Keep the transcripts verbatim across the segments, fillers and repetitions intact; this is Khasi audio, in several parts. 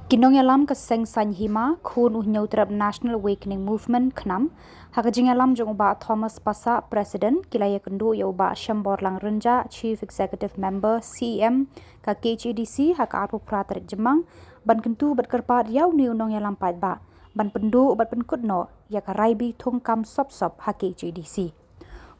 Ki nongïalam ka Seng Saiñ Hima, khun u Hynñiewtrep National Awakening Movement, KHNAM, ha ka jingïalam jong u Bah Thomas Passah, President, ki la ïakynduh ïa u Bah Shemborlang Rynjah, Chief Executive Member, C E M, ka K H A D C, ha ka arphew phra tarik Jymmang, ban kyntu bad kyrpad ïa une u nongïalam paidbah ban pynduh bad pynkut noh ïa ka raibi thungkam sop sop ha K H A D C.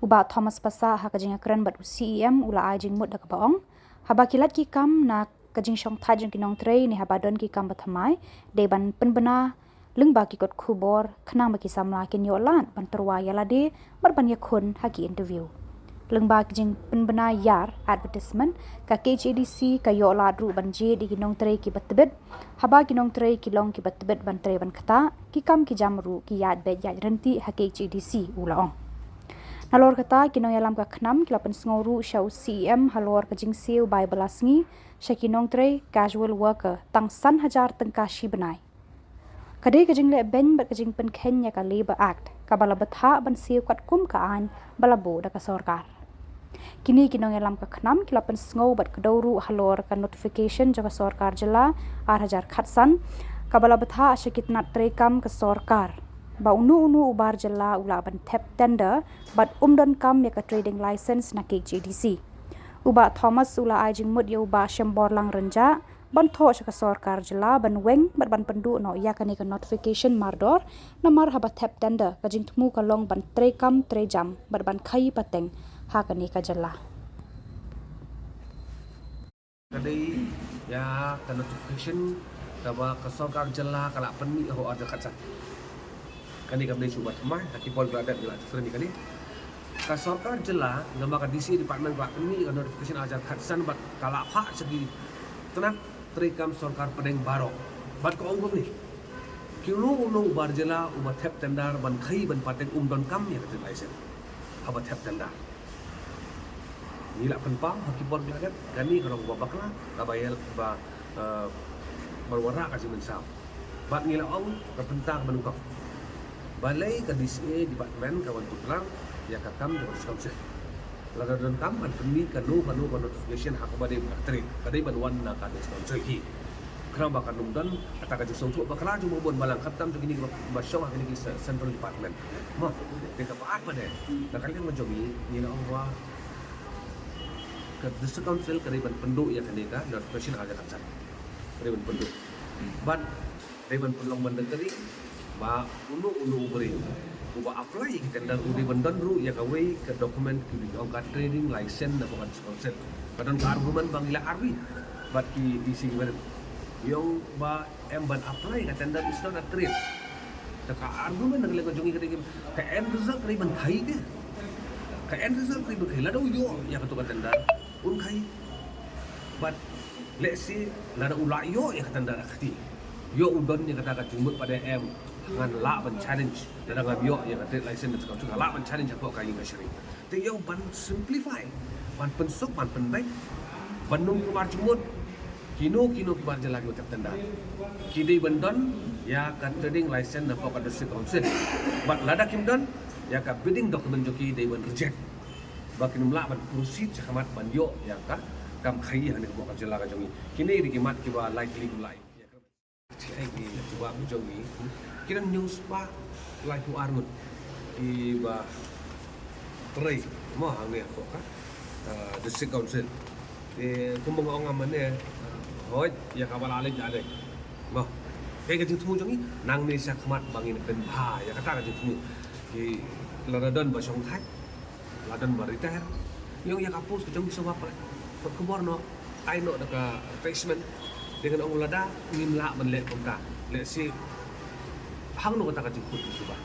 U Bah Thomas Passah ha ka jingïakren bad u C E M u la ai jingmut da kaba ong, haba ki lait ki kam na ka jingshongthait jong ki nongtrei ne haba don ki kam bathymmai, dei ban pynbna lyngba ki kot khubor, khnang ba ki samla kin ïoh lad ban tyrwa ïa lade bad ban ïakhun ha ki interview. Lyngba ki jingpynbna ïar, advertisement, ka K H A D C ka ïoh lad ruh ban jied ïa ki nongtrei kiba tbit, haba ki nongtrei ki long kiba tbit ban trei ban ktah, ki kam ki jam ruh ki ïaid beit ïaid ryntih ha K H A D C, u la ong. Nalor kata, ki nongïalam ka KHNAM ki la pynsngew ruh sha u C E M halor ka jingsiew bai bylla sngi sha ki nongtrei, casual worker, tang san hajar tyngka shi bnai. Ka dei ka jingleh beiñ bad ka jingpynkheiñ ïa ka Labour Act, kaba la bthah ban siew katkum ka aiñ ba la buh da ka sorkar. Kine ki nongïalam ka KHNAM ki la pynsngew bad kdew ruh halor ka notification jong ka sorkar jylla ar hajar khatsan, kaba la bthah sha ki tnat treikam ka sorkar, ba uno uno u bar jylla u lah ban thep tender bad um donkam ïa ka trading license na K H A D C. U Bah Thomas u la ai jingmut ïa u Bah Shemborlang Rynjah ban thoh sha ka sorkar jylla ban weng bad ban pynduh noh ïa kane ka notification mardor, namar haba thep tender ka jingthmu ka long ban treikam treijam bad ban khaïi pateng ha kane ka jylla. Ka dei ïa ka notification kaba ka sorkar jylla ka la pynmih ha u ar hajar khatsan. Kane kam dei shuh ba thymmai, ha ki por ba la dep ngi la jukren ïa kane. Ka sorkar jylla, namar ka D C A department ka la pynmih ka notification ar hajar khatsan bad ka la phah sha ki tnat treikam sorkar pdeng baroh. Bad ka ong kumne, ki uno uno u bar jylla uba thep tender ban khaïi ban pateng um donkam ïa ka trade license haba thep tender. Ngi la pynpaw ha ki por ba la dep, kane ka long kaba bakla, kaba ïa ba, eh, ban wanrah ka jingmynsaw. Bad ngi la ong ka bynta ka ban ong, balei ka D C A department ka wan tuklar ïa ka kam jong ka District Council. Lada donkam ban pynmih kano kano ka notification ha kaba dei ka trade, ka dei ban wan na ka District Council hi. Khnang ba kan ym don kata ka jingsngewthuh bakla jong ba bun balang, khamtam jong kine ba shong ha kine ki ce-, central department. Mo, te kaba ar pat de, na ka liang jong ngi, ngi la ong ba ka District Council ka dei ban pynduh ïa kane ka notification ar hajar khatsan. Ka dei ban pynduh. Bad dei ban pynlong ban dei kane ba uno uno u briew uba apply ïa ki tender u dei ban don ruh ïa kawei ka document ki ong ka trading license na ka District Council. Ka don ka argument ba ngi la arwi bad ki D C ki barim. Ïa ong ba em ban apply ka tender is not a trade. Te ka argument na ka liang jong ngi ka dei ka end result ka dei ban khaïi te. Ka end result ka dei ban khaïi. Lada u ïoh ïa kato ka tender un khaïi. But let's say lada u la ïoh ïa ka tender ha kti, ïoh u don ïa kata ka jingmut pat de em, ngan lah ban challenge. Lada ngam ïoh ïa ka trade license na ka District Council, ngan lah ban challenge hapoh ka ïing kashari. Te ïa ban simplify, ban pynsuk, ban pynbeit, ban nym kumar jingmut. Kino kino ki bar jylla kiba thep tender ki dei ban don ïa ka trading license napoh ka District Council. Bad lada kim don, ïa ka bidding document jong ki dei ban reject. Ba kin ym lah ban proceed shakhmat ban ïoh ïa ka kam khaïi hangne hapoh ka jylla ka jong ngi. Kine dei ki mat kiba likely kin lah. Ki jubab jong ngi. Ki don hynñiew spah laiphew ar ngut kiba trei mo hangne hapoh ka, eh, District Council. Te kumba nga ong mynne, eh, hooid, ïa kaba la leit la leit. Mo. Kaei ka jingthmu jong ngi, nangne shakhmat ba ngin pynbha ïa kata ka jingthmu. Ki lada don ba shongthait, la don ba retire. Ïa ong ïa ka post ka jong ki sngewbha pynlait. Pat khubor noh, ai noh da ka replacement. Te ngan ong lada ngim lah ban leh kumta, lehse hangno kata ka jingkut ki sngewbha.